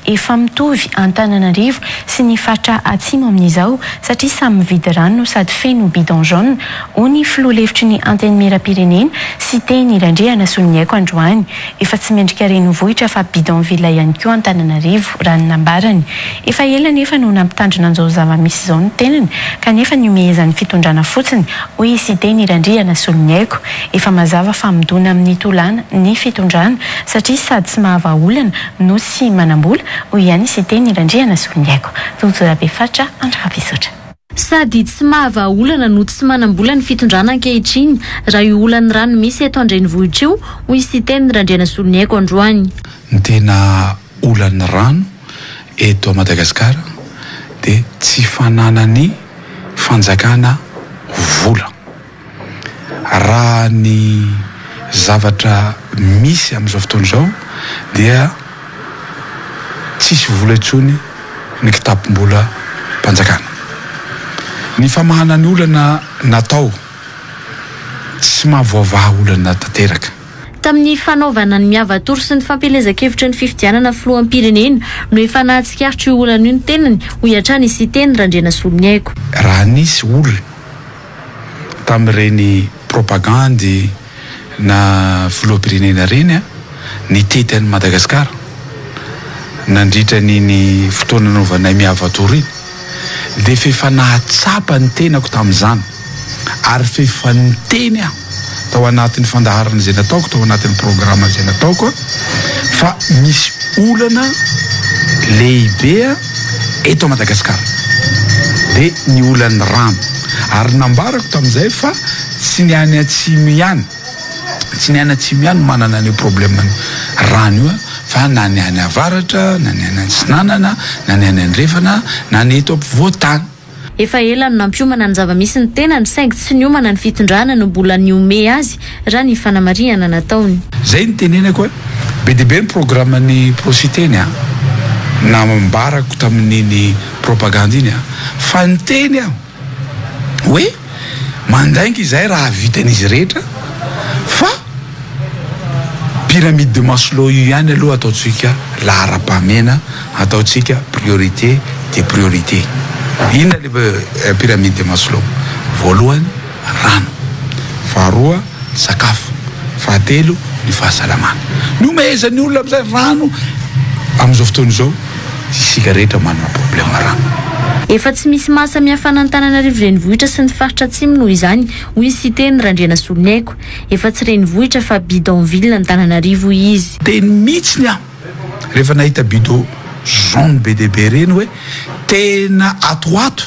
Efa mitovy Antananarivo sy ny faritra Atsimo amin'izao satria samy mividy rano no sady feno bidon jaune, hoy ny filoha lefitry ny Antenimierampirenena, Siteny Randrianasoloniaiko androany. Efa tsy mendrika renivohitra fa bidonville ihany koa Antananarivo, raha ny nambarany. Efa ela anefa no nampitandrina an'izao zava-misy izao ny tenany kanefa nihomehezan'ny fitondrana fotsiny, hoy i Siteny Randrianasoloniaiko. Efa mazava fa midona amin'ny tolàna ny fitondrana satria sady tsy mahavaha olana no tsy manam-bola, hoy ihany i Siteny Randrianasoloniaiko. Tojo Rabefatra, Andravisotra. Sady tsy mahavaha olana no tsy manam-bola ny fitondrana ankehitriny raha io olan'ny rano misy eto an-drenivohitra io, hoy i Siteny Randrianasoloniaiko androany. Ny tena olan'ny rano eto Madagasikara dia tsy fananan'ny fanjakana vola. Raha ny zavatra misy amin'izao fotoana izao dia tsisy vola intsony ny kitapom-bolam-panjakana. Ny famahana ny olana natao tsy mahavoavaha olana tanteraka. Tamin'ny fanaovana ny Miavatour sy ny fampielezan-kevitry ny fifidianana filoham-pirenena no efa nahatsikaritra io olana io ny tenany, hoy hatrany i Siteny Randrianasoloniaiko. Raha nisy olona tamin'ireny propagandy na filoham-pirenena ireny nitety an'i Madagasikara nandritra an'iny fotoana nanaovanay Miavatour iny dia f'efa nahatsapa ny tenako tamin'izany ary f'efa niteny aho tao anatin'ny fandaharana izay nataoko, tao anatin'ny programa izay nataoko fa misy olana lehibe eto Madagasikara dia ny olan'ny rano ary nambarako tamin'izay fa tsy ny any atsimo ihany, tsy ny any atsimo ihany no manana an'io problème rano io fa na ny any avaratra, na ny any atsinanana, na ny any andrefana, na ny eto ampovoan-tany. Efa ela no nampiomana ny zava-misy ny tenany saingy tsy niomana ny fitondrana no mbola nihomehy azy raha ny fanamarihana nataony. Zay no tenenako hoe be dia be ny programme-n'ny Prositeny a, nambarako tamin'iny propagande iny a, fa niteny aho hoe mandainga izahay raha vitan'izy rehetra fa pyramide de Maslow io ihany aloha ataontsika laharam-pahamehana Ataontsika priorité des priorités. Inona le pyramide de Maslow? Voalohany rano, faharoa sakafo, fahatelo ny fahasalamana. Nomehezan'ny olona amin'izay rano amin'izao fotoana izao isika rehetra manana problème rano. Efa tsy misy maha samihafa an'Antananarivo renivohitra sy ny faritra atsimo noho izany, hoy i Siteny Randrianasoloniaiko. Efa tsy renivohitra fa bidonville Antananarivo, hoy izy. Teny mihitsiny aho. Rehefa nahita bidon jaune be dia be ireny hoe tena ato ho ato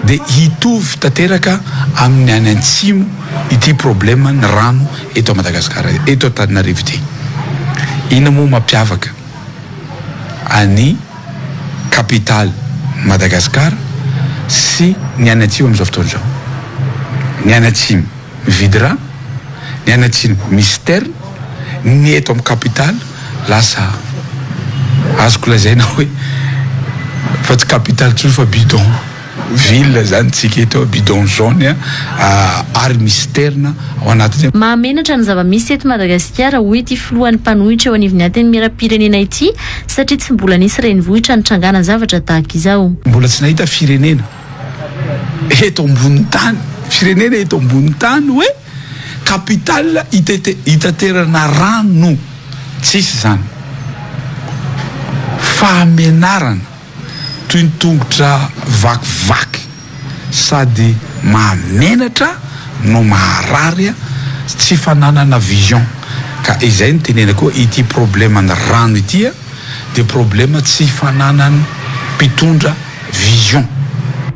dia hitovy tanteraka amin'ny any antsimo ity problème ny rano eto Madagascar eto Antananarivo ity. Inona moa mampiavaka an'i capitale Madagascar sy ny any atsimo amin'izao fotoana izao? Ny any atsimo. Mividy rano, ny any atsimo misy terme, ny eto amin'ny capitale lasa azoko lazaina hoe fa tsy capitale intsony fa bidon ville zany tsika eto, bidon jaune ary misy terme ao anatiny. Mahamenatra ny zava-misy eto Madagasikara, hoy ity filohan'ny mpanohitra eo anivon'ny Antenimierampirenena ity, satria tsy mbola nisy renivohitra nitrangana zavatra tahaka izao. Mbola tsy nahita firenena. eto ambony tany, firenena eto ambony tany hoe capital itaterana rano, tsisy izany. Fahamenarana toy ny tongotra vakivaky sady mahamenatra no maharary, tsy fananana vision. Ka izay no tenenako hoe ity problème ny rano ity dia problème tsy fananan'ny mpitondra vision.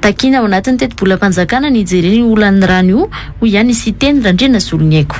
Takiana ao anatin'ny tetibolam-panjakana ny hijerena io olan'ny rano io, hoy ihany i Siteny Randrianasoloniaiko.